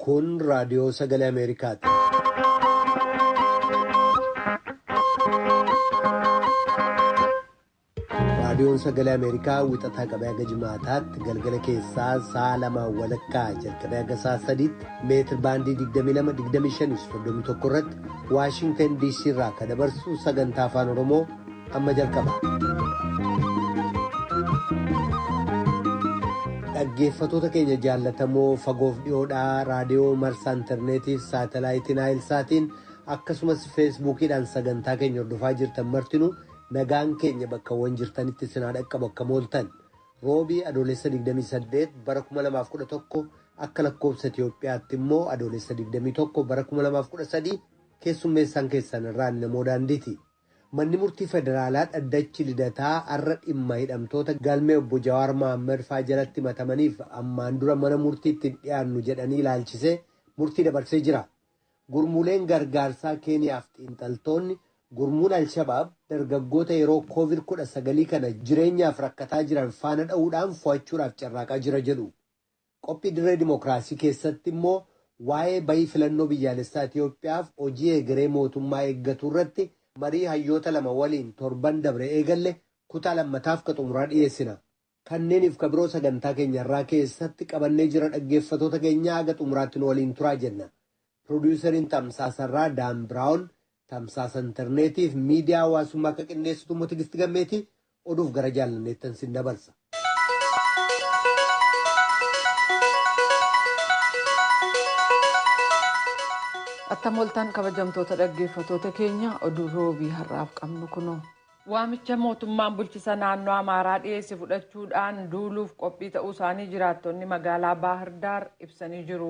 Kun raadiyoo sagalee Ameerikaati. Raadiyoon sagalee Ameerikaa wixataa qabee haga jimaataatti galgala keessaa sa'a lamaan walakkaa jalqabee haga sa'a sadiitti meetir baandii 22-25-31 irratti Waashintan DC irraa kan dabarsu sagantaa afaan Oromoo amma jalqaba. Dhaggeeffattoota keenya jaallatamoo fagoof dhiyoodhaa raadiyoo marsaa intarneetiif saatalaayitiin saatiin akkasumas feesbuukiidhaan sagantaa keenya hordofaa jirtan martinuu nagaan keenya bakkawwan jirtanitti sinaa dhaqqabu akka mooltan roobii adoolessa 28 bara 2011 akka lakkoofsa Itiyoophiyaatti immoo adoolessa 21 bara 2013 keessummeessaan keessan irraa namoo daandiiti. Manni murtii federaalaa dhaddachi lidataa har'a dhimma hidhamtoota galmee obbo Jawaar Mohaammed fa'aa jalatti himatamaniif ammaan dura mana murtiitti dhiyaannu jedhanii ilaalchisee murtii dabarsee jira. Gurmuuleen gargaarsaa Keeniyaaf xiinxaltoonni gurmuun Alshabaab dargaggoota yeroo Koovid-19 kana jireenyaaf rakkataa jiran faana dha'uudhaan fo'achuudhaaf carraaqaa jira jedhu. Qophii dirree dimookiraasii keessatti immoo waa'ee bayii filannoo biyyaalessaa Itiyoophiyaaf hojii egeree mootummaa eeggatu irratti marii hayyoota lama waliin torban dabre eegalle kutaa lammataaf ka xumuraa dhiyeessina. Kanneeniif ka biroo sagantaa keenya irraa keessatti qabannee jira dhaggeeffatoota keenyaa haga xumuraatti nu waliin turaa jenna. Piroodyusariin Tamsaasarraa Daan Biraawun tamsaasa intarneetiif miidiyaa hawaasummaa akka qindeessitu immoo Tigisti Gammeetii oduuf gara jaalanneettan sin dabarsa. Attam ooltan kabajamtoota dhaggeeffatoota keenya oduu roobii har'aaf qabnu kunoo. Waamicha mootummaan bulchisa naannoo Amaaraa dhiyeesse fudhachuudhaan duuluuf qophii ta'uu isaanii jiraattonni magaalaa Baahirdaar ibsanii jiru.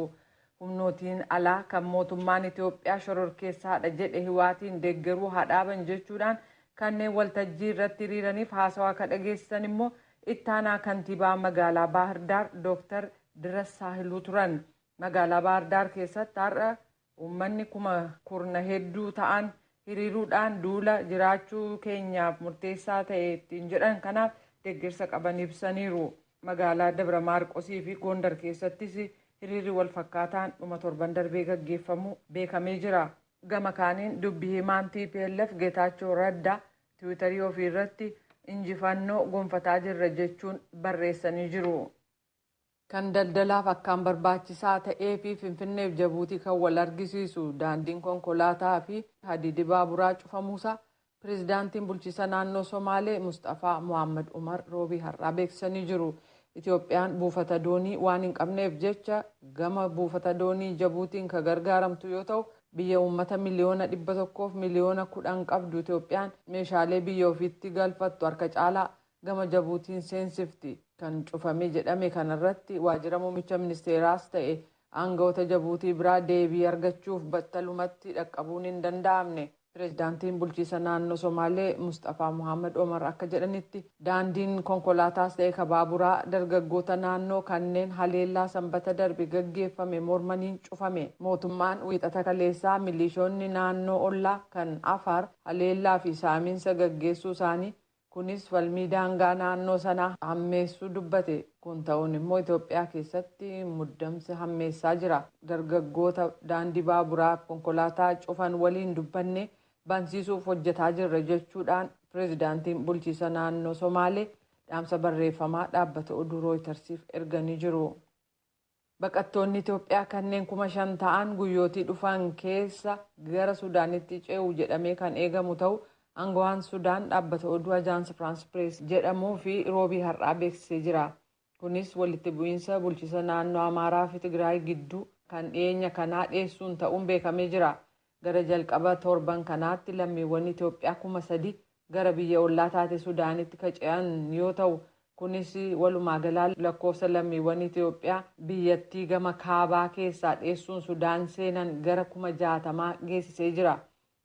Humnootiin alaa kan mootummaan Itiyoophiyaa shororkeessaadha jedhe hiwaatiin deeggaruu haa dhaaban jechuudhaan kanneen waltajjii irratti hiriiraniif haasawaa kan dhageessisan immoo ittaanaa kantiibaa magaalaa Baahirdaar Dooktar Diras Saahiluu turan. Magaalaa Baahirdaar keessatti har'a uummanni kuma kurna hedduu ta'an hiriiruudhaan duula jiraachuu keenyaaf murteessaa ta'e ittiin jedhan kanaaf deeggarsa qaban ibsaniiru. Magaalaa Dabra Maarqosii fi Gondar keessattis hiriirri wal fakkaataan dhuma torban darbee gaggeeffamu beekamee jira. Gama kaaniin dubbii himaan TPLF Geetaachoo Raddaa tiwiitarii ofii irratti injifannoo gonfataa jirra jechuun barreessanii jiru. Kan daldalaaf akkaan barbaachisaa ta'ee fi Finfinneef Jabuutii kan wal argisiisu daandiin konkolaataa fi hadiidi baaburaa cufamuusaa pirezidaantiin bulchiisa naannoo Somaalee Mustafaa Mohaammed Umar roobii har'aa beeksisanii jiru. Itoophiyaan buufata doonii waan hin qabneef jecha gama buufata doonii Jabuutiin kan gargaaramtu yoo ta'u biyya uummata miliyoona 100 miliyoona 10 qabdu Itoophiyaan meeshaalee biyya ofiitti galfattu harka caalaa gama Jabuutiin seensifti. Kan cufame jedhame kanarratti waajjira muummicha ministeeraas ta'e aangawoota Jabuutii biraa deebii argachuuf battalumatti dhaqqabuun hin danda'amne. Pireezidaantiin bulchiisa naannoo Somaalee Mustafaa Mohaammed Omar akka jedhanitti daandiin konkolaataas ta'e kabaaburaa dargaggoota naannoo kanneen haleellaa sanbata darbe gaggeeffame mormaniin cufame. Mootummaan wiixata kaleessaa milishoonni naannoo ollaa kan Afaar haleellaa fi saamiinsa gaggeessuu isaanii kunis falmii daangaa naannoo sanaa hammeessuu dubbate. Kun ta'uun immoo Itoophiyaa keessatti muddamsa hammeessaa jira. Dargaggoota daandii baaburaa konkolaataa cufan waliin dubbanne bansiisuuf hojjetaa jirra jechuudhaan pireezidaantiin bulchiisa naannoo Somaalee dhaamsa barreeffamaa dhaabbata oduu rooytarsiif erganii jiru. Baqattoonni Itoophiyaa kanneen 5,000 ta'an guyyootii dhufan keessa gara Sudaanitti ce'u jedhamee kan eegamu ta'u aangawaan Sudaan dhaabbata oduu Ajaans Firaans Pirees jedhamuu fi roobii har'aa beeksisee jira. Kunis walitti bu'iinsa bulchiisa naannoo Amaaraa fi Tigraay gidduu kan dhiyeenya kanaa dhiyeessuun ta'uun beekamee jira. Gara jalqaba torban kanaatti lammiiwwan Itoophiyaa 3,000 gara biyya ollaa taate Sudaanitti kan ce'an yoo ta'u kunis walumaa galaa lakkoofsa lammiiwwan Itoophiyaa biyyattii gama kaabaa keessaa dhiyeessuun Sudaan seenan gara 60,000 geessisee jira.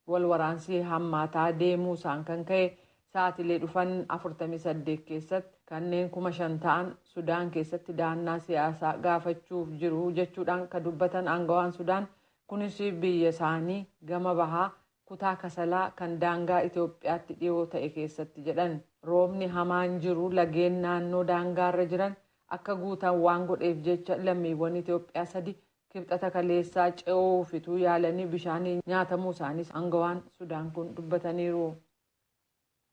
Wal waraansi hammaataa deemuu isaan kan ka'e sa'aatilee dhufan 48 keessatti kanneen 5,000 ta'an Sudaan keessatti dahannaa siyaasaa gaafachuuf jiru jechuudhaan kan dubbatan aangawaan Sudaan kunis biyya isaanii gama bahaa kutaa Kasalaa kan daangaa Itoophiyaatti dhiyoo ta'e keessatti jedhan. Roobni hamaan jiru lageen naannoo daangaarra jiran akka guutan waan godheef jecha lammiiwwan Itoophiyaa 3 Kibxata kaleessaa ce'uuf utuu yaalanii bishaaniin nyaatamuu isaaniis aangawaan Sudaan kun dubbataniiru.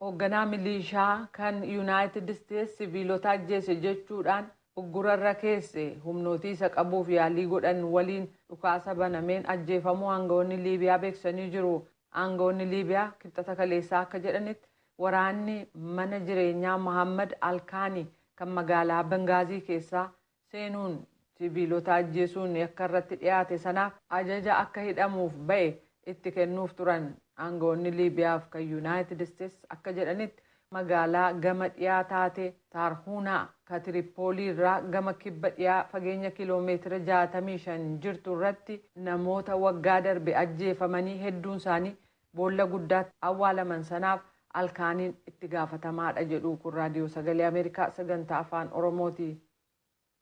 Hoogganaa milishaa kan Yuunaayitid Isteets siviilota ajjeese jechuudhaan uggurarra keesse humnootii isa qabuuf yaalii godhan waliin dhukaasa banameen ajjeefamuu aangawoonni Liibiyaa beeksisanii jiru. Aangawoonni Liibiyaa Kibxata kaleessaa akka jedhanitti, waraanni mana jireenyaa Mohammad Alkaanii kan magaalaa Bengaazii keessaa seenuun siviilota ajjeesuun yakka irratti dhiyaate sanaaf ajaja akka hidhamuuf ba'e itti kennuuf turan. Aangawoonni Liibiyaaf kan Yuunaayitid Isteets akka jedhanitti, magaalaa gama dhiyaa taate Taarhuunaa ka Tiripoolii irraa gama kibba dhiyaa fageenya kiloomeetira 65 jirtu irratti namoota waggaa darbe ajjeefamanii hedduun isaanii boolla guddaatti awwaalaman sanaaf Alkaaniin itti gaafatamaadha jedhu. Kun Raadiyoo Sagalee Ameerikaa sagantaa Afaan Oromooti.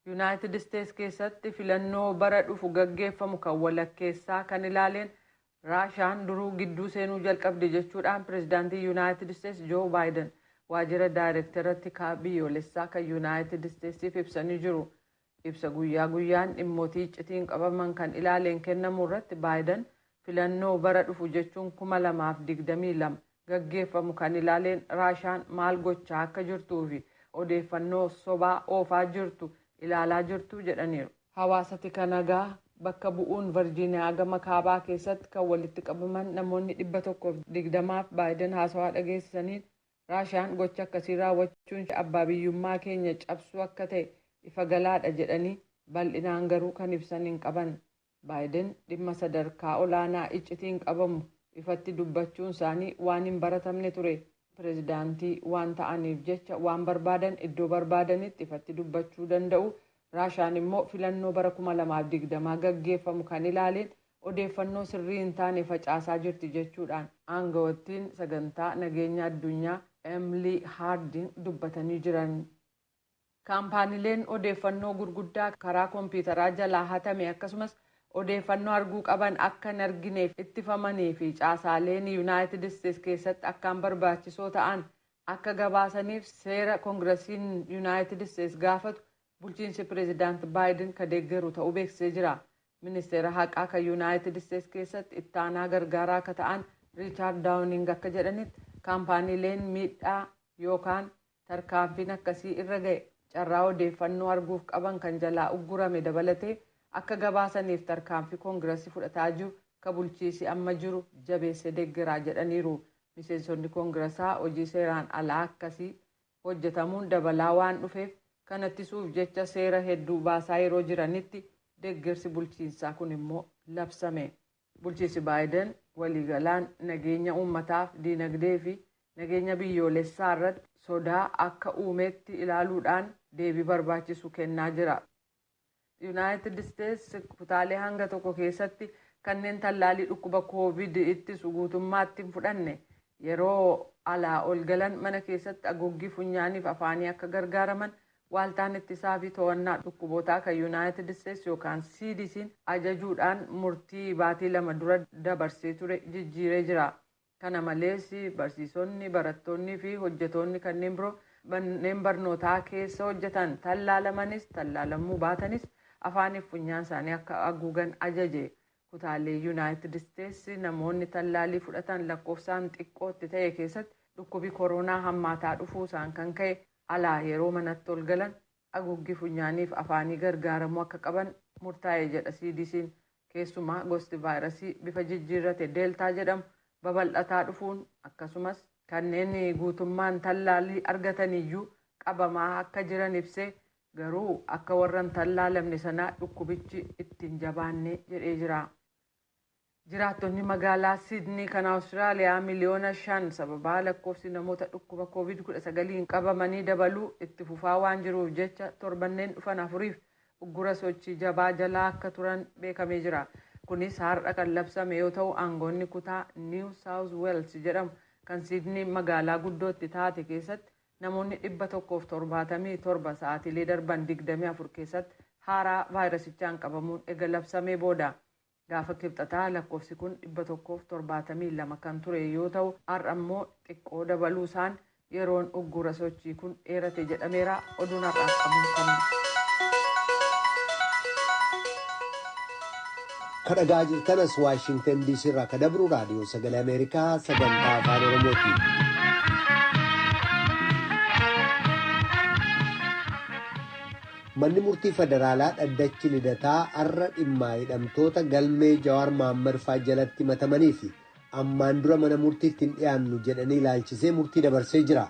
Yuunaayitid Isteets keessatti filannoo bara dhufu gaggeeffamu kan walakkeessaa kan ilaaleen Raashaan duruu gidduu seenuu jalqabde jechuudhaan pirezidaantii Yuunaayitid Isteets Joo Baayiden waajjira daayirektara tikaa biyyoolessaa kan Yuunaayitid Isteetsiif ibsanii jiru. Ibsa guyyaa guyyaan dhimmootii iccitiin qabaman kan ilaaleen kennamu irratti Baayiden filannoo bara dhufu, jechuun 2022 gaggeeffamu kan ilaaleen, Raashaan maal gochaa akka jirtuu fi odeeffannoo sobaa oofaa jirtu ilaalaa jirtu jedhaniiru. Hawaasa tika nagaa bakka bu'uun Virjiiniyaa gama kaabaa keessatti kan walitti qabaman namoonni 120f Baayiden haasawaa dhageessisaniin, Raashaan gocha akkasii raawwachuun abbaa biyyummaa keenya cabsuu akka ta'e ifa galaadha jedhanii, bal'inaan garuu kan ibsan hin qaban. Baayiden dhimma sadarkaa olaanaa iccitiin qabamu ifatti dubbachuun isaanii waan hin baratamne ture. Pireezidaantii waan ta'aniif jecha waan barbaadan iddoo barbaadanitti ifatti dubbachuu danda'u. Raashaan immoo filannoo bara 2020 gaggeeffamu kan ilaaleen odeeffannoo sirrii hin taane facaasaa jirti jechuudhaan aangawattiin sagantaa nageenya addunyaa Emily Haardin dubbatanii jiran. Kaampaaniileen odeeffannoo gurguddaa karaa kompiitaraa jalaa hatame, akkasumas odeeffannoo arguu qaban akka hin argineef ittifamanii fi caasaaleen Yuunaayitid Isteets keessatti akkaan barbaachisoo ta'an akka gabaasaniif seera koongirasiin Yuunaayitid Isteets gaafatu bulchiinsi pireezidaant Baayiden ka deeggaru ta'uu beeksisee jira. Ministeera haqaa kan Yuunaayitid Isteets keessatti ittaanaa gargaaraa akka ta'an Riichaard Daawuning akka jedhanitti, kaampaaniileen miidhaa yookaan tarkaanfiin akkasii irra ga'e carraa odeeffannoo arguuf qaban kan jalaa uggurame dabalatee akka gabaasaniif tarkaanfii koongirasii fudhataa jiru ka bulchiisi amma jiru jabeessee deeggaraa jedhaniiru. Miseensonni koongirasaa hojii seeraan alaa akkasii hojjetamuun dabalaa waan dhufeef kana ittisuuf jecha seera hedduu baasaa yeroo jiranitti deeggarsi bulchiinsaa kun immoo labsame. Bulchiinsi Baayiden waliigalaan nageenya uummataaf, diinagdee fi nageenya biyyoolessaa irratti sodaa akka uumetti ilaaluudhaan deebii barbaachisu kennaa jira. Yuunaayitid Isteets kutaalee hanga tokko keessatti kanneen tallaalii dhukkuba Koovid ittisu guutummaatti hin fudhanne yeroo alaa ol galan mana keessatti haguuggii funyaaniif afaanii akka gargaaraman waaltaan ittisaa fi to'annaa dhukkubootaa kan Yuunaayitid Isteets yookaan CDC'n ajajuudhaan murtii baatii 2 dura dabarsee ture jijjiiree jira. Kana malees, barsiisonni, barattoonnii fi hojjetoonni kanneen biroo manneen barnootaa keessa hojjetan tallaalamanis tallaalamuu baatanis afaaniif funyaan isaanii akka haguugan ajaje. Kutaalee Yuunaayitid Isteets namoonni tallaalii fudhatan lakkoofsaan xiqqootti ta'e keessatti dhukkubi koronaa hammaataa dhufuusaan kan ka'e alaa yeroo manatti ol galan haguuggii funyaaniif afaanii gargaaramuu akka qaban murtaa'e jedha CDC'n. Keessumaa gosti vaayirasii bifa jijjiirrate Deeltaa jedhamu babal'ataa dhufuun, akkasumas kanneen guutummaan tallaalii argataniyyuu qabamaa akka jiran ibsee, garuu akka warra hin tallaalamne sanaa dhukkubichi ittiin jabaanne jedhee jira. Jiraattonni magaalaa Siidnii kan Awustiraaliyaa miliyoona 5 sababaa lakkoofsi namoota dhukkuba Koovid-19 qabamanii dabaluu itti fufaa waan jiruuf jecha torbanneen dhufan afuriif uggura sochii jabaa jalaa akka turan beekamee jira. Kunis har'a kan labsame yoo ta'u, aangoonni kutaa Niiw Saawuz Weels jedhamu kan Siidnii magaalaa guddootti taate keessatti namoonni 177 sa'aatiilee darban 24 keessatti haaraa vaayirasichaan qabamuun ega labsamee booda. Gaafa Kibxataa lakkoofsi kun 172 kan ture yoo ta'u, har'a immoo xiqqoo dabaluu isaan yeroon uggura sochii kun dheerate jedhameera. Oduun har'aaf qabnu kanuma. Kadhagaa jirtanas Waashingtan DC irraa ka dabru Raadiyoo Sagalee Ameerikaa sagantaa Afaan Oromooti. Manni murtii federaalaa dhaddachi Lidataa har'a dhimma hidhamtoota galmee Jawaar Mohaammed fa'aa jalatti himatamanii fi ammaan dura mana murtiitti hin dhiyaannu jedhanii ilaalchisee murtii dabarsee jira.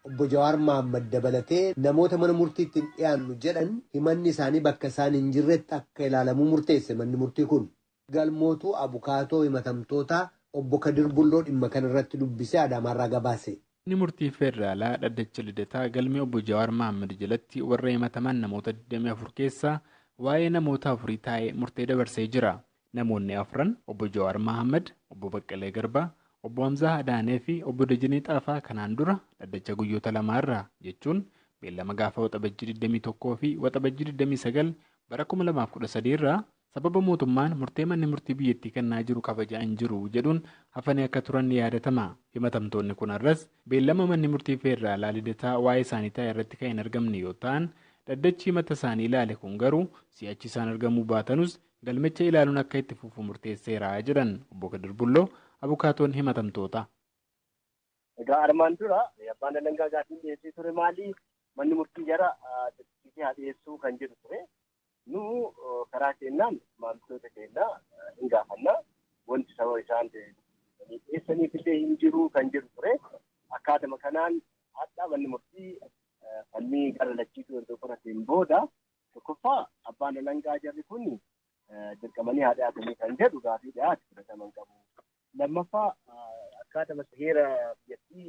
Obbo Jawaar Mohaammed dabalatee namoota mana murtiitti hin dhiyaannu jedhan himanni isaanii bakka isaan hin jirretti akka ilaalamuu murteesse manni murtii kun. Galmootuu abukaatoo himatamtootaa obbo Kadir Bulloo dhimma kanarratti dubbisee Adaamaarraa gabaase. Manni murtii federaalaa dhaddacha Lidataa galmee obbo Jawaar Mohaammed jalatti warra himataman namoota 24 keessaa waa'ee namoota afurii taa'ee murtee dabarsee jira. Namoonni afran obbo Jawaar Mohaammed, obbo Baqqalee Garbaa, obbo Hamzaa Adaanee fi obbo Dajinee Xaafaa kanaan dura dhaddacha guyyoota lamaarraa jechuun beellama gaafa Waxabajjii 21 fi Waxabajjii 29 bara 2013 irraa sababa mootummaan murtee manni murtii biyyattii kennaa jiru kabajaa hin jiru jedhuun hafanii akka turan ni yaadatama. Himatamtoonni kun har'as beellama manni murtii federaalaa Lidataa waa'ee isaanii taa'e irratti kan hin argamne yoo ta'an, dhaddachi himata isaanii ilaale kun garuu si'achi isaan argamuu baatanus galmicha ilaaluun akka itti fufu murteesseera jedhan obbo Kadir Bulloo abukaatoon himatamtoota. Egaa armaan dura abbaan alangaa gaaffii dhiyeessee ture maali? Manni murtii jara dirqisiisee haa dhiyeessuu kan jedhu ture. Nu karaa keenyaan maamiltoota keenya hin gaafanna. Wanti sababa isaan dhiyeessaniif illee hin jiru kan jedhu ture. Akkaatuma kanaan hadhaa manni murtii falmii gara lachiitu erga qorateen booda tokkoffaa abbaan alangaa jarri kun dirqamanii haa dhiyaatanii kan jedhu gaaffii dhiyaate fudhataman qabu. Lammaffaa akkaatuma heera biyyattii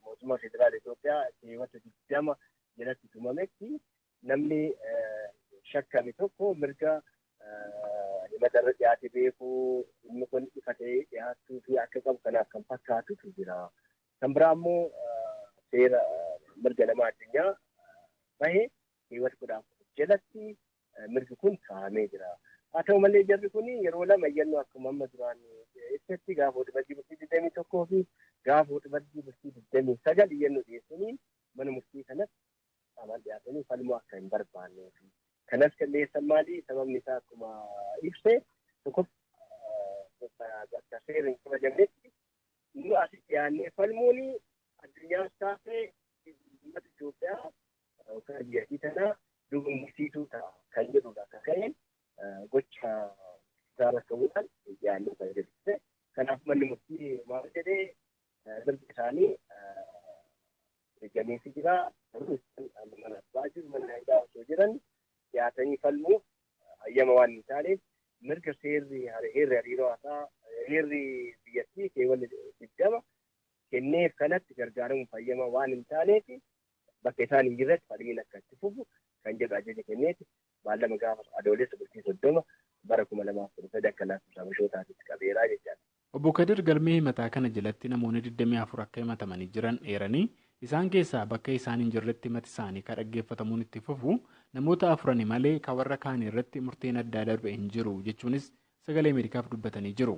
mootummaa federaala Itoophiyaa keewwata 20 jalatti tumametti namni shakkame tokko mirga himata irra dhiyaate beekuu inni kun ifa ta'ee dhiyaachuu fi akka qabu kanaaf kan fakkaatutu jira. Kan biraa immoo seera mirga nama addunyaa bahee keewwata 14 jalatti mirgi kun kaa'amee jira. Haa ta'u malee jarri kun yeroo lama iyyannoo akkuma amma duraan ibsetti gaafa Waxabajjii bultii 21 fi gaafa Waxabajjii bultii 29 iyyannoo dhiyeessanii mana murtii kanatti qaamaan dhiyaatanii falmuu akka hin barbaannee fi kanas kan dhiyeessan maali? Sababni isaa akkuma ibse tokko bakka seerri hin kabajamnetti nu as dhiyaannee falmuun addunyaas taatee uummata Itoophiyaa yookaan biyyattii tanaa dogongorsiisuu ta'a kan jedhudha akka ka'een gocha isaa bakka bu'uudhaan dhiyaannee kan jedhu. Kanaaf manni murtii maal jedhee mirga isaanii eeggameefii jira. Garuu isaan mana abbaa jiru mana hidhaa osoo jiran dhiyaatanii falmuuf hayyama waan hin taaneef mirga seerri heerri hariiroo haasaa heerri biyyattii keewwanni 20 kenneef kanatti gargaaramuuf hayyama waan hin taaneef bakka isaan hin jirretti falmiin akka itti fufu kan jedhu ajaja kenneeti. Beellama gaafa adoolessa bultii 30 bara 2013 akka lakkoofsa Habashootaatti qabeeraa jechaadha. Obbo Kadir galmee himataa kana jalatti namoonni 24 akka himatamanii jiran eeranii isaan keessaa bakka isaan hin jirretti himati isaanii kan dhaggeeffatamuun itti fufu namoota afurani malee kan warra kaan irratti murteen addaa darbe hin jiru jechuunis Sagalee Ameerikaaf dubbatanii jiru.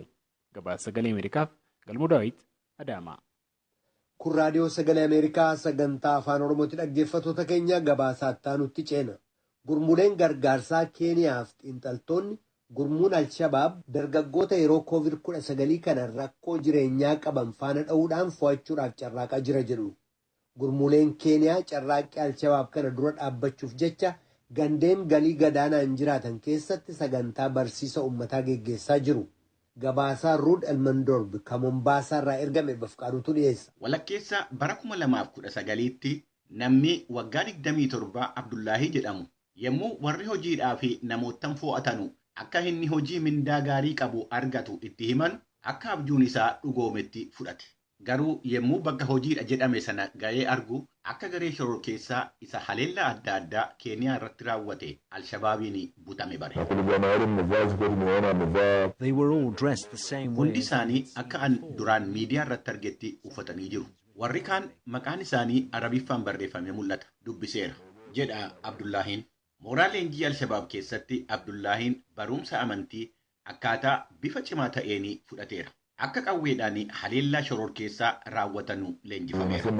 Gabaasa Sagalee Ameerikaaf Galmoo Daawit Adaamaa. Kun Raadiyoo Sagalee Ameerikaa sagantaa Afaan Oromooti. Dhaggeeffattoota keenya gabaasaa itti ceena. Gurmuuleen gargaarsaa Keeniyaaf xiinxaltoonni gurmuun Alshabaab dargaggoota yeroo COVID-19 kana rakkoo jireenyaa qaban faana dha'uudhaan fo'achuudhaaf carraaqaa jira jedhu. Gurmuuleen Keeniyaa carraaqqii Alshabaab kana dura dhaabbachuuf jecha gandeen galii gadaanaan jiraatan keessatti sagantaa barsiisa uummataa geggeessaa jiru. Gabaasaa Ruud Elmandorb kan Mombaasaa irraa ergame Bafqaaduutu dhiyeessa. Walakkeessa bara 2019tti namni waggaa 27 Abdullaahii jedhamu yommuu warri hojiidhaa fi namoottan fo'atanu akka inni hojii mindaa gaarii qabu argatu itti himan akka abjuun isaa dhugoometti fudhate. Garuu yommuu bakka hojiidha jedhame sana ga'ee argu akka garee shororkeessaa isa haleellaa adda addaa Keeniyaa irratti raawwate Alshabaabiin butame bare. Hundi isaanii akka an duraan miidiyaa irratti argetti uffatanii jiru. Warri kaan maqaan isaanii Arabiffaan barreeffamee mul'ata. Dubbiseera jedha Abdullaahiin. Mooraa leenjii Alshabaab keessatti Abdullaahiin barumsa amantii akkaataa bifa cimaa ta'een fudhateera. Akka qawweedhaan haleellaa shororkeessaa raawwatanu leenjifameera.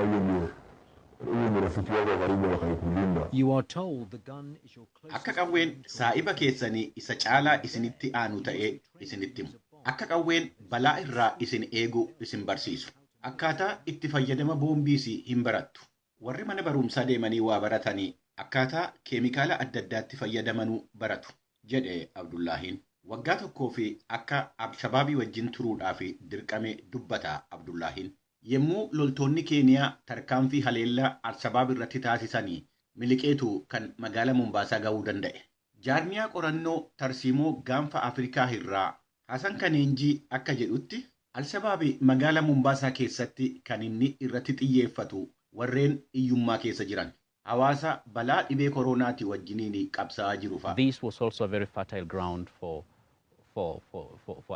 Akka qawween saa'iba keessanii isa caalaa isinitti aanu ta'ee isinitti himu. Akka qawween balaa irraa isin eegu isin barsiisu. Akkaataa itti fayyadama boombiis hin barattu. Warri mana barumsaa deemanii waa baratanii akkaataa keemikaala adda addaatti fayyadamanuu baratu, jedhe Abdullaahiin. Waggaa tokkoo fi akka Alshabaabii wajjin turuudhaaf dirqame dubbata Abdullaahiin. Yommuu loltoonni Keeniyaa tarkaanfii haleellaa Alshabaab irratti taasisanii miliqeetu kan magaala Mombaasaa ga'uu danda'e. Jaarmiyaa qorannoo tarsiimoo gaanfa Afrikaa irraa Hasan Kaneenjii akka jedhutti Alshabaabi magaala Mombaasaa keessatti kan inni irratti xiyyeeffatu warreen hiyyummaa keessa jiran. Hawaasa balaa dhibee koronaatii wajjiniin qabsaa'aa jiru fa'a. This was also a very fertile ground for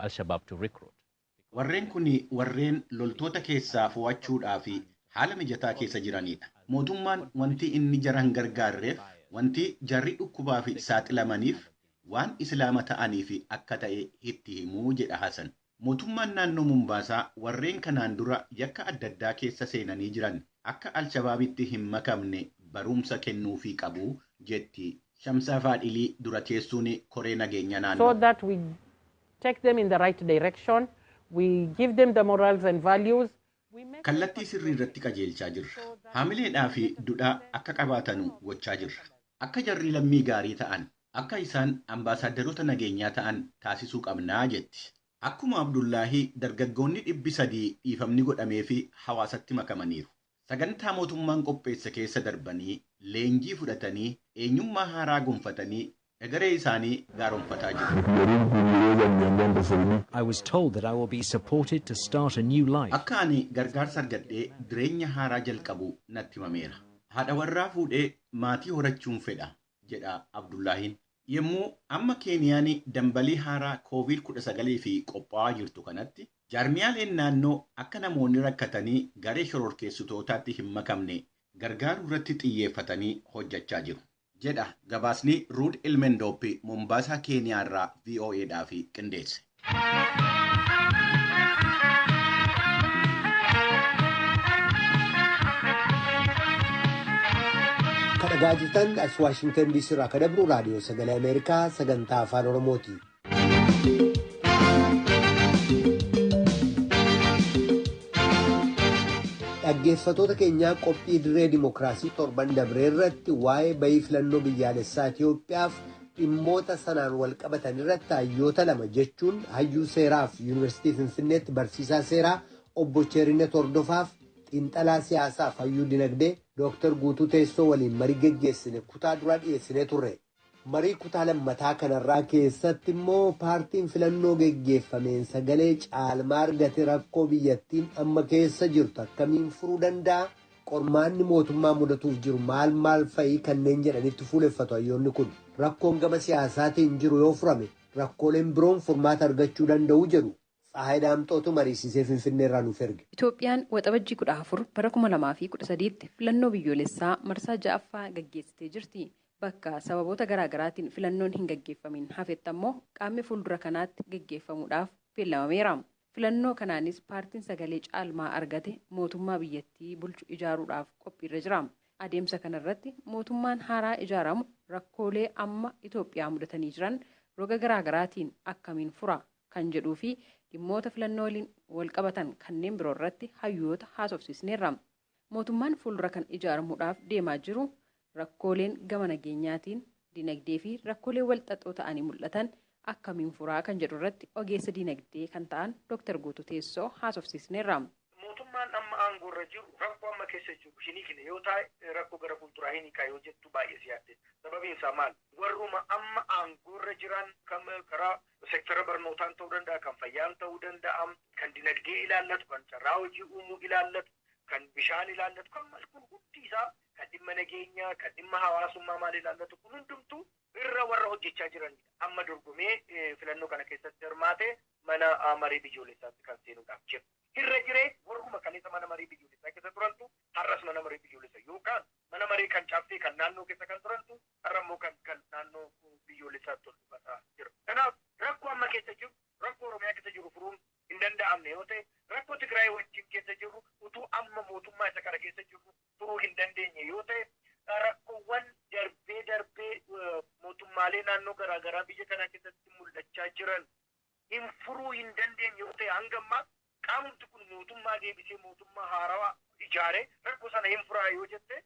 Al-Shabaab to recruit. Warreen kun warreen loltoota keessaa fo'achuudhaa fi haala mijataa keessa jiranidha. Mootummaan wanti inni jara hin gargaarreef, wanti jarri dhukkubaa fi saaxilamaniif waan islaama ta'aniif akka ta'e itti himuu jedha Hasan. Mootummaan naannoo Mombaasaa warreen kanaan dura yakka adda addaa keessa seenanii jiran akka Alshabaabitti hin makamne barumsa kennuufii qabu jetti Shamsaa Faadhilii dura teessuun koree nageenya naannoo. So that we take them in the right direction, we give them the morals and values. Kallattii sirrii irratti qajeelchaa jirra. Haamileedhaa fi duudhaa akka qabaatanu gochaa jirra. Akka jarri lammii gaarii ta'an, akka isaan ambaasaadarota nageenyaa ta'an taasisuu qabnaa jetti. Akkuma Abdullaahii dargaggoonni 300 dhiifamni godhamee fi hawaasatti makamaniiru. Sagantaa mootummaan qopheesse keessa darbanii leenjii fudhatanii eenyummaa haaraa gonfatanii egeree isaanii gaaromfataa jiru. I was told that I will be supported to start a new life. Akka ani gargaarsa argadhee jireenya haaraa jalqabu natti himameera. Haadha warraa fuudhee maatii horachuun fedha, jedha Abdullaahiin. Yommuu amma Keeniyaan dambalii haaraa COVID-19 fi qophaa'aa jirtu kanatti jaarmiyaaleen naannoo akka namoonni rakkatanii garee shororkeessitootaatti hin makamne gargaaruu irratti xiyyeeffatanii hojjechaa jiru. Jedha gabaasni Ruud Ilmendooppi Mombaasaa Keeniyaa irraa VOAdhaaf qindeesse. Kan dhagaa jirtan as Waashingtan DC irraa kan dabru raadiyoo sagalee Ameerikaa sagantaa afaan Oromooti. Dhaggeeffattoota keenyaa qophii dirree dimookiraasii torban dabree irratti waa'ee bayii filannoo biyyaalessaa Itoophiyaaf dhimmoota sanaan wal qabatan irratti hayyoota lama jechuun hayyuu seeraaf yuunivarsiitii Finfinneetti barsiisaa seeraa obbo Cheerinet Hordofaaf xiinxalaa siyaasaaf hayyuu dinagdee Dooktar Guutuu Teessoo waliin marii geggeessine kutaa duraa dhiyeessinee turre. Marii kutaa lammataa kanarraa keessatti immoo paartiin filannoo geggeeffameen sagalee caalmaa argate rakkoo biyyattiin amma keessa jirtu akkamiin furuu danda'a? Qormaanni mootummaa mudatuuf jiru maal maal fa'ii kanneen jedhanitti fuuleffatu hayyoonni kun. Rakkoon gama siyaasaatiin jiru yoo furame rakkooleen biroon furmaata argachuu danda'u jedhu. Tsahaay Daamxootu mariisisee Finfinnee irraa nuuf erge. Itoophiyaan waxabajjii 14 bara 2013tti filannoo biyyoolessaa marsaa 6ffaa gaggeessitee jirti. Bakka sababoota garaagaraatiin filannoon hin gaggeeffamin hafetti ammoo qaamni fuuldura kanaatti gaggeeffamuudhaaf beellamameera. Filannoo kanaanis paartiin sagalee caalmaa argate mootummaa biyyattii bulchu ijaaruudhaaf qophiirra jira. Adeemsa kanarratti mootummaan haaraa ijaaramu rakkoolee amma Itoophiyaa mudatanii jiran roga garaagaraatiin akkamiin fura kan jedhuu fi dhimmoota filannoo waliin wal qabatan kanneen biroo irratti hayyoota haasofsiisneerra. Mootummaan fuuldura kan ijaaramuudhaaf deemaa jiru rakkooleen gama nageenyaatiin dinagdee fi rakkoolee wal xaxoo ta'anii mul'atan akkamiin furaa kan jedhu irratti ogeessa dinagdee kan ta'an Dooktar Guutuu Teessoo haasofsiisneerra. Mootummaan amma aangoorra jiru rakkoo amma keessa jiru hin hiikne yoo taa'e rakkoo gara fuulduraa hin hiikaa yoo jettu baay'ee si yaadde. Sababiin isaa maal? Warruma amma aangoorra jiran karaa sektara barnootaan ta'uu danda'a, kan fayyaan ta'uu danda'a, kan dinagdee ilaallatu, kan carraa hojii uumuu ilaallatu, kan bishaan ilaallatu, kan maal kun hundi isaa kan dhimma nageenyaa, kan dhimma hawaasummaa maal ilaallatu kun hundumtuu irra warra hojjechaa jiranidha. Amma dorgomee filannoo kana keessatti hirmaate mana marii biyyoolessaatti kan seenuudhaaf jiru. Irra jiree warruma kaleessa mana marii biyyoolessaa keessa turantu har'as mana marii biyyoolessaa yookaan mana marii kan caaffee kan naannoo keessa kan turantu har'a immoo kan naannoo biyyoolessaatti ol dhufataa jira. Kanaaf rakkoo amma keessa jiru, rakkoo Oromiyaa keessa jiru furuun hin danda'amne yoo ta'e, rakkoo Tigraay wajjin keessa jirru utuu amma mootummaa isa kana keessa jirru furuu hin dandeenye yoo ta'e, rakkoowwan darbee darbee mootummaalee naannoo garaagaraa biyya kana keessatti mul'achaa jiran hin furuu hin dandeenye yoo ta'e, hanga ammaa qaamumti kun mootummaa deebisee mootummaa haarawaa ijaaree rakkoo sana hin furaa yoo jette,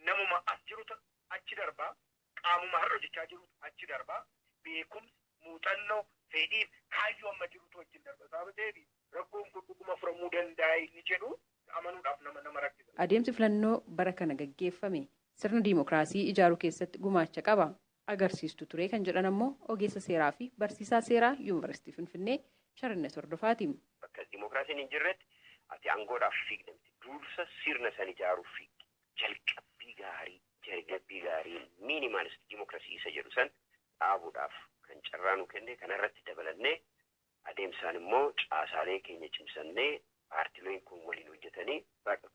namuma as jirutu achi darbaa, qaamuma har'a hojjechaa jirutu achi darbaa, beekumsi, muuxannoo, fedhiif kaayyoo amma jirutu wajjin darba. Sababa ta'eef rakkoon kun dhuguma furamuu danda'a inni jedhu amanuudhaaf nama rakkisa. Adeemsi filannoo bara kana gaggeeffame sirna diimokiraasii ijaaruu keessatti gumaacha qaba agarsiistu ture kan jedhan ammoo ogeessa seeraa fi barsiisaa seeraa Yuunivarsiitii Finfinnee Sharinnet Hordofaati. Bakka diimokiraasiin hin jirretti ati aangoodhaaf fiigda miti. Dursa sirna san ijaaruuf fiigdi. Jalqabbii gaarii minimaalist diimokiraasii isa jedhu san dhaabuudhaaf kan carraa nu kenne kanarratti dabalannee adeemsaan immoo caasaalee keenya cimsannee paartileen kun waliin hojjetanii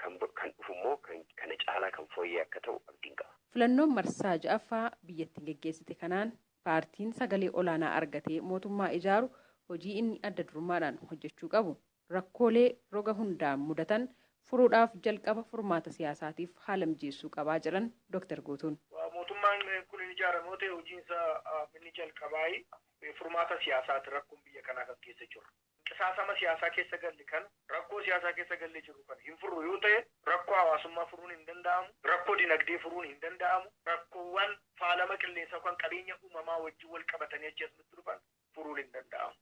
kan dhufu immoo kana caalaa kan fooyyee akka ta'u abdiin qaba. Filannoon marsaa ja'affaa biyyattiin geggeessite kanaan paartiin sagalee olaanaa argatee mootummaa ijaaru hojii inni adda durummaadhaan hojjechuu qabu rakkoolee roga hundaan mudatan furuudhaaf jalqaba furmaata siyaasaatiif haala mijeessuu qabaa jedhan Dr. Guutuun. Mootummaan kun hin ijaaramu ta'e hojiinsa inni jalqabaa furmaata siyaasaati rakkoon biyya kanaa kan keessa jiru. Qisaasama siyaasaa keessa galle kana, rakkoo siyaasaa keessa galle jiru kana hin furru yoo ta'e, rakkoo hawaasummaa furuun hin danda'amu, rakkoo dinagdee furuun hin danda'amu, rakkoowwan faalama qilleensaa yookaan qabeenya uumamaa wajjin wal qabatanii achi asumatti dhufan furuun hin danda'amu.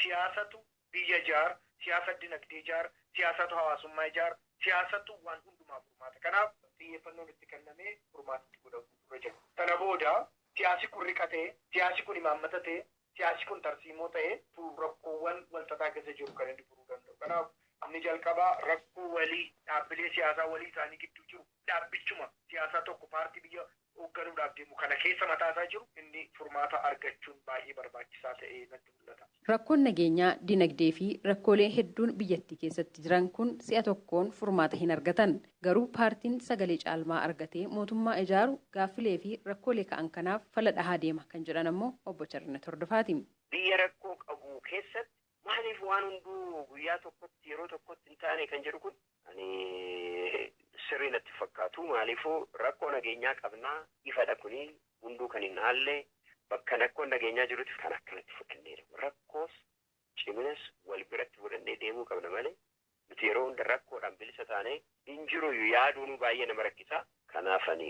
Siyaasatu biyya ijaara, siyaasa dinagdee ijaara, siyaasatu hawaasummaa ijaara, siyaasatu waan hundumaa furmaata. Kanaaf xiyyeeffannoon itti kennamee furmaatatti godhamu dura jira. Kana booda siyaasi kun riqatee, siyaasi kun imaammata ta'ee, siyaasi kun tarsiimoo ta'ee rakkoowwan walxaxaa keessa jiru kan inni furuu danda'u. Kanaaf inni jalqabaa rakkoo walii dhaabbilee siyaasaa walii isaanii gidduu jiru dhaabbichuma siyaasaa tokko paartii biyya hoogganuudhaaf deemu kana keessa mataasaa jiru inni furmaata argachuun baay'ee barbaachisaa ta'ee natti mul'ata. Rakkoon nageenyaa, dinagdee fi rakkoolee hedduun biyyattii keessatti jiran kun si'a tokkoon furmaata hin argatan. Garuu paartiin sagalee caalmaa argatee mootummaa ijaaru gaaffilee fi rakkoolee ka'an kanaaf fala dhahaa deema kan jedhan ammoo obbo Charnet Hordofaati. Biyya rakkoo qabu keessatti maaliif waan hunduu guyyaa tokkotti yeroo tokkotti hin taane kan jedhu kun ani sirrii natti fakkaatu. Maaliifuu rakkoo nageenyaa qabnaa ifadha kuni hunduu kan hin haalle bakka rakkoon nageenyaa jirutti kan akkanatti fudhanneedha. Rakkoos ciminas wal biratti fudhannee deemuu qabna malee nuti yeroo hunda rakkoodhaan bilisa taanee hin jiru yaaduun baay'ee nama rakkisa. Kanaaf ani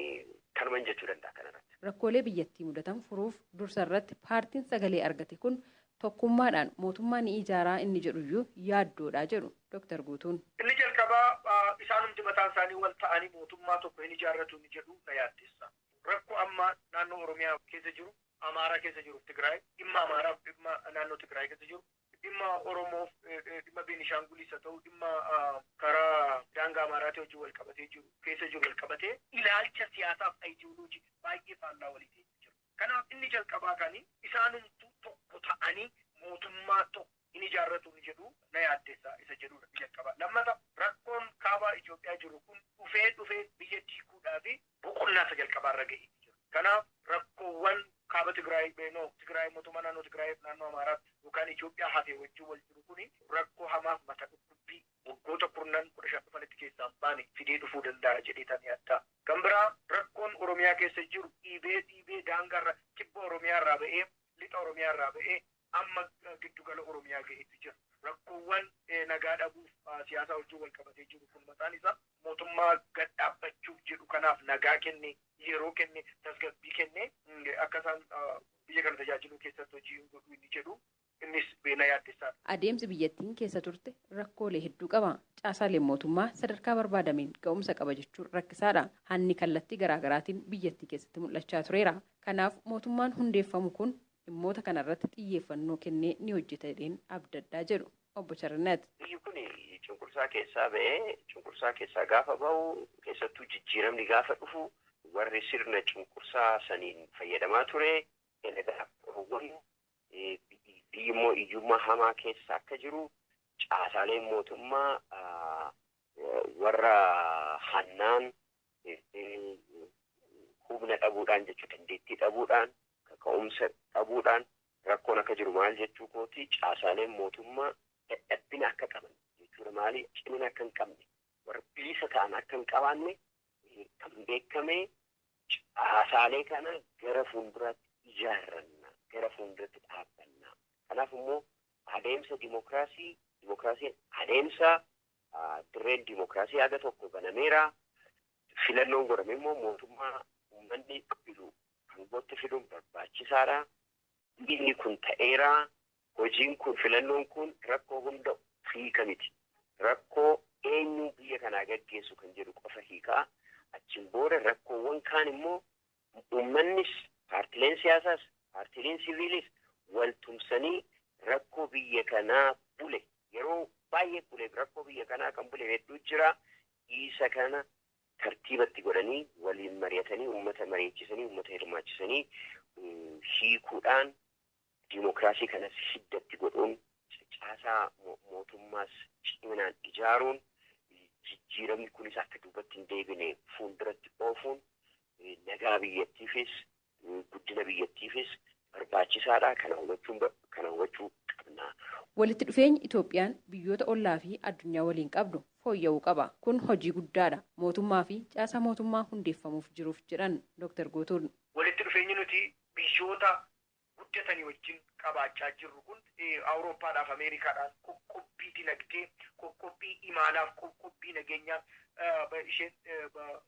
kanuman jechuu danda'a kanarratti. Rakkoolee biyyattii mudatan furuuf dursa irratti paartiin sagalee argate kun tokkummaadhaan mootummaa ni ijaaraa inni jedhuyyuu yaaddoodha jedhu Dr. Guutuun. Inni jalqabaa isaanumti mataan isaanii wal ta'anii mootummaa tokko hin ijaarratu inni jedhu na yaaddessa. Rakkoo amma naannoo Oromiyaa keessa jiru, Amaaraa keessa jiru, Tigraay, dhimma Amaaraa dhimma naannoo Tigraay keessa jiru, dhimma Oromoof dhimma Beenishaangulis haa ta'u dhimma karaa daangaa Amaaraatii wajjin wal qabatee jiru keessa jiru wal qabatee ilaalcha siyaasaaf ayidiyooloojii baay'ee faallaa walii ta'e jiru. Kanaaf inni jalqabaa kan isaanumtuu tokko ta'anii mootummaa tokko hin ijaarratu inni jedhu na yaaddessa isa jedhudha jalqabaa. Lammata rakkoon kaabaa Itoophiyaa jiru kun dhufee biyya diiguudhaa fi boqonnaa isa jalqabaarra ga'ee jira. Kanaaf rakkoowwan kaaba Tigraay Tigraay mootummaa naannoo Tigraay naannoo Amaaraatti yookaan Itoophiyaa hafee wajjin wal jiru kuni rakkoo hamaaf mata dhukkubbii waggoota 10-15 dhufanitti keessaa baane fidee dhufuu danda'a jedhee tan yaadda. Kan biraa rakkoon Oromiyaa keessa jiru dhiibee daangaarra kibba Oromiyaarraa ba'ee lixa Oromiyaarraa ba'ee amma giddugala Oromiyaa ga'eetu jira. Rakkoowwan nagaa dhabuuf siyaasa wajjin wal qabatee jiru kun mataan isaa mootummaa gad dhaabbachuuf jedhu kanaaf nagaa kenne, yeroo kenne, tasgabbii kenne akka isaan biyya kana tajaajiluu keessatti hojii godhu inni jedhu innis beena yaaddessaadha. Adeemsi biyyattiin keessa turte rakkoolee hedduu qaba. Caasaaleen mootummaa sadarkaa barbaadameen ga'umsa qaba jechuun rakkisaadha. Hanni kallattii garaagaraatiin biyyattii keessatti mul'achaa tureera. Kanaaf mootummaan hundeeffamu kun dhimmoota kanarratti xiyyeeffannoo kennee ni hojjeta jedheen abdaddaa jedhu obbo Charnet. Biyyi kun cunqursaa keessaa ba'ee cunqursaa keessaa gaafa ba'u keessattuu jijjiiramni gaafa dhufu warri sirna cunqursaa saniin fayyadamaa ture biyyi immoo hiyyummaa hamaa keessa akka jiru caasaaleen mootummaa warra hannaan humna dhabuudhaan jechuu dandeettii dhabuudhaan kaka'umsa dhabuudhaan rakkoon akka jiru maal jechuu kooti caasaaleen mootummaa Dadhabbina akka qaban jechuudha. Maali cimina akka hin qabne, warra bilisa ta'an akka hin qabaanne kan beekame caasaalee kana gara fuulduraatti ijaarranna, gara fuulduratti dhaabbanna. Kanaaf immoo adeemsa dimookiraasii, dimookiraasiin adeemsa dirreen dimookiraasii haga tokko banameera. Filannoon godhame immoo mootummaa uummanni filu aangootti filuun barbaachisaadha. Inni kun ta'eera. Hojiin kun filannoon kun rakkoo hunda hiika miti. Rakkoo eenyu biyya kanaa gaggeessu kan jedhu qofa hiikaa. Achiin booda rakkoowwan kaan immoo uummannis paartileen siyaasaas paartileen siviilis wal tumsanii rakkoo biyya kanaa bule yeroo baay'ee bule rakkoo biyya kanaa kan bule hedduu jira. Isa kana tartiibatti godhanii waliin mari'atanii uummata mari'achisanii uummata hirmaachisanii hiikuudhaan dimookiraasii kanas hiddatti godhuun caasaa mootummaas ciminaan ijaaruun jijjiiramni kunis akka duubatti hin deebine fuulduratti oofuun nagaa biyyattiifis guddina biyyattiifis barbaachisaadha. Kana hubachuu qabna. Walitti dhufeenyi Itoophiyaan biyyoota ollaa fi addunyaa waliin qabdu fooyya'uu qaba. Kun hojii guddaadha. Mootummaa fi caasaa mootummaa hundeeffamuuf jiruuf jedhan Dr. Guutuun. Walitti dhufeenyi nuti biyyoota guddatanii wajjin qabaachaa jirru kun Awurooppaadhaaf Ameerikaadhaan qoqqobbii dinagdee, qoqqobbii imaalaaf, qoqqobbii nageenyaa isheen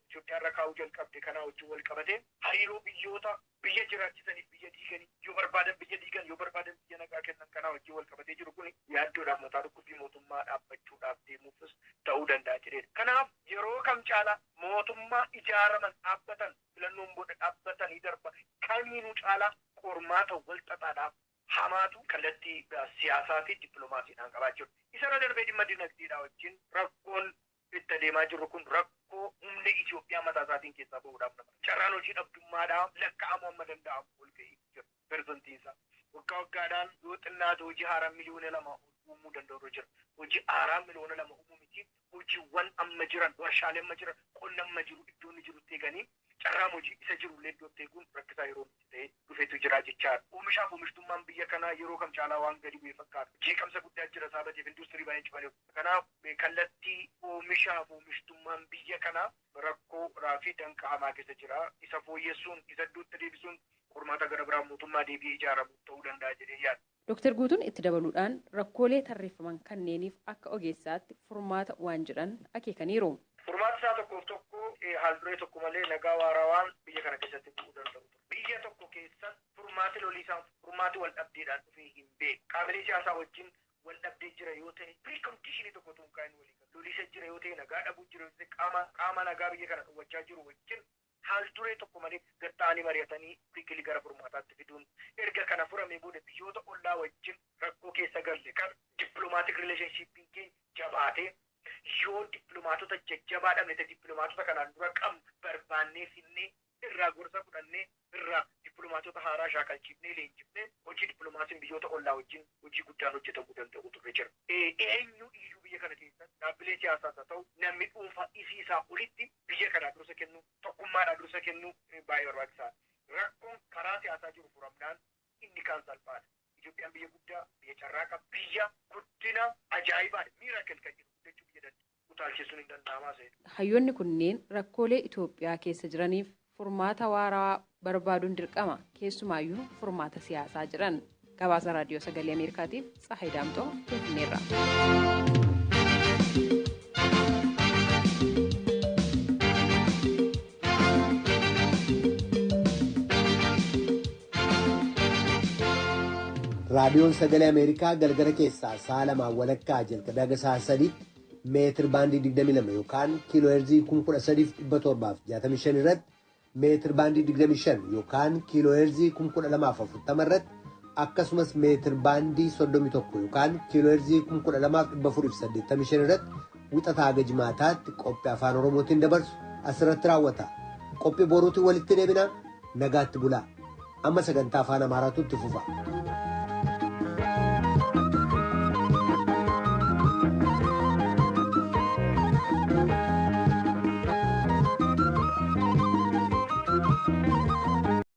Itoophiyaarra kaa'uu jalqabde kanaa wajjin wal qabate hariiroo biyyoota biyya jiraachisaniif biyya diiganii yoo barbaadan biyya diigan yoo barbaadan biyya nagaa kennan kanaa wajjin wal qabatee jiru kun yaaddoodhaaf mataa dhukkubbii mootummaa dhaabbachuudhaaf deemuufis ta'uu danda'a jedheera. Kanaaf yeroo kam caalaa mootummaa ijaaraman dhaabbatan filannoon booda dhaabbatanii darba kamiinuu caalaa qormaata wal xaxaadhaaf hamaatu kallattii siyaasaa fi dippiloomaasiidhaan qabaachuu. Isarra darbee dhimma dinagdeedhaa wajjin rakkoon itti adeemaa jirru kun rakkoo humna Itoophiyaa mataa isaatiin keessaa bahuudhaaf nama. Carraan hojii dhabdummaadhaan lakkaa'amuu amma danda'amu ol ga'ee jira. Persantiinsaa waggaa waggaadhaan yoo xinnaate hojii haaraa 2 miliyoona uumuu danda'u jira. Hojii haaraa 2 miliyoona uumuu miti hojiiwwan amma jiran, warshaalee amma jiran, qonna amma jiru iddoo inni jirutti eeganii carraan hojii isa jirullee iddootti eeguun rakkisaa yeroo itti ta'e dhufeetu jira jechaadha. Oomishaaf oomishtummaan biyya kanaa yeroo kam caalaa waan gadi bu'ee fakkaata. Jeeqamsa guddaa jira sabateef industirii baay'een cufaniiru. Kanaaf kallattii oomishaaf oomishtummaan biyya kanaa rakkoo fi danqa hamaa keessa jira. Isa fooyyessuun, isa iddootti deebisuun qormaata gara biraa mootummaa deebi'ee ijaaramu ta'uu danda'a jedhee yaada. Dr. Guutuun itti dabaluudhaan rakkoolee tarreeffaman kanneeniif akka ogeessaatti furmaata waan jedhan akeekaniiru. Furmaata isaa tokkoof tokko haal-duree tokko malee nagaa waarawaan biyya kana keessatti bu'uu danda'u. Biyya tokko keessatti furmaati loliisaan furmaati wal dhabdeedhaan dhufee hin beeku. Qaamolee siyaasaa wajjin wal dhabdee jira yoo ta'e preconditionii tokko tun kaa'in walii galu. Loliisa jira yoo ta'e, nagaa dhabuu jira yoo ta'e, qaama nagaa biyya kana dhowwachaa jiru wajjin haal duree tokko malee gad ta'anii mari'atanii quickly gara furmaataatti fiduun, erga kana furamee booda biyyoota ollaa wajjin rakkoo keessa galle kan diplomatic relationshipiin keenya jabaatee, yoo dippiloomaatota jajjabaa dhabne ta'e dippiloomaatota kanaan dura qabnu barbaannee finnee irraa gorsa fudhannee irraa dippiloomaatota haaraa shaakalchiifnee leenjifnee hojii dippiloomaasiin biyyoota ollaa wajjin hojii guddaan hojjetamuu danda'u turre jira. Eenyu iyyuu biyya kana keessatti dhaabbilee siyaasaas haa ta'u namni dhuunfaa isii isaa olitti biyya kanaa dursa kennu, tokkummaadhaa dursa kennu baay'ee barbaachisaadha. Rakkoon karaa siyaasaa jiru furamnaan inni kaan salphaadha. Itoophiyaan biyya guddaa, biyya carraa qabdu, biyya guddina ajaa'ibaadha. Miracle kan jedhu guddachuu biyya danda'u. Utaalchisuun hin danda'amaa seera. Hayyoonni kunneen rakkoolee Itoophiyaa keessa jiraniif furmaata waaraa barbaaduun dirqama, keessumaayyuu furmaata siyaasaa jedhan. Gabaasa Raadiyoo Sagalee Ameerikaatiif Tsahayi Daamxoo Finfinneerra. Raadiyoon Sagalee Ameerikaa galgala keessaa sa'a 2:30 jalqabee haga sa'a 3tti meetir baandii 22 yookaan kiiloo heerzii 13,765 irratti, meetir baandii 25 yookaan kiiloo heerzii 12,040 irratti, akkasumas meetir baandii 31 yookaan kiiloo heerzii 12,485 irratti wixataa haga jimaataatti qophii Afaan Oromootiin dabarsu asirratti raawwata. Qophii boruutiin walitti deebina, nagaatti bulaa. Amma sagantaa Afaan Amaaraatu itti fufa.